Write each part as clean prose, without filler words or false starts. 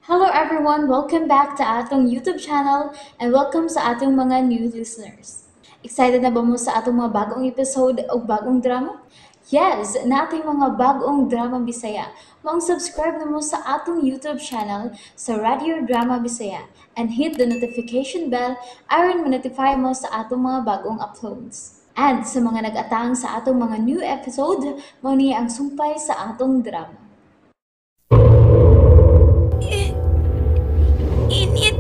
Hello everyone! Welcome back to atong YouTube channel and welcome sa atong mga new listeners. Excited na ba mo sa atong mga bagong episode o bagong drama? Yes! Nating mga bagong drama Bisaya. Maong subscribe na mo sa atong YouTube channel sa Radio Drama Bisaya and hit the notification bell aron ma-notify mo sa atong mga bagong uploads. And sa mga nag-atang sa atong mga new episode, mao ni ang sumpay sa atong drama. Init!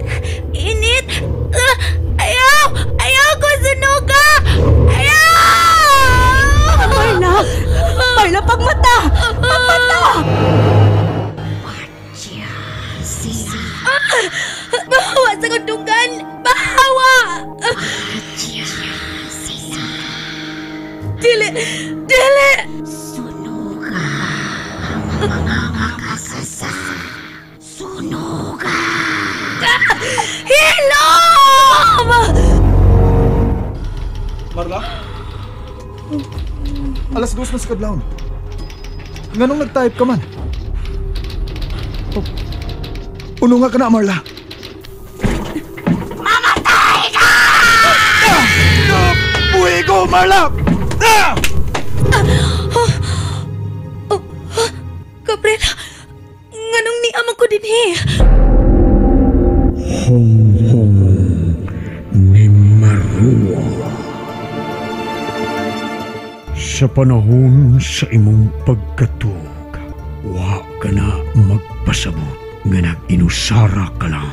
Init! Ah! Ayaw! Ayaw ko sunuga! Ayaw! Marla! Marla, pagmata! Pagmata! Bahawa sa kundungan! Bahawa! Dili! Dili! Sunuga ang mga makasasal. Sunuga! Hilom! Marla? 2:00 na sa kadlawon. Nganong nag-type ka man? Oh, uno nga ka na, Marla. Mamatay ka! Ah! Buhi ko, Marla! Ah! Gabriel, nganong niamang ko dinhi? Honghong ni Marua. Sa panahon sa imong pagkatug, wa ka na magpasabot nga nag-inusara ka lang.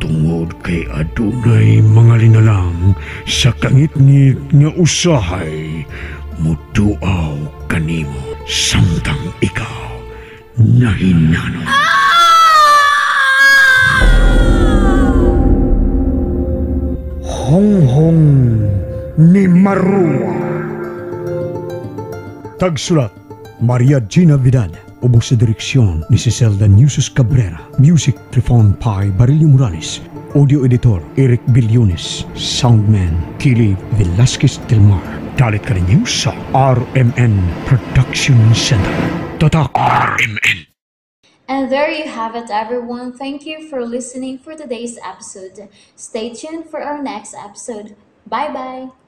Tungod kay adunay mga linalang sa kangitngit nga usahay, muduaw kanimo samtang ikaw nahinanong. Honghong ni Marua. Tagsulat, Maria Gina Vidal. Ubos sa direksyon ni Ciselda Newsus Cabrera. Music, Trifon Pai Barillo Morales. Audio editor, Eric Billones. Soundman, Kili Velasquez Del Mar. Dalit ka ninyo sa RMN Production Center. Tatak RMN. And there you have it, everyone. Thank you for listening for today's episode. Stay tuned for our next episode. Bye-bye!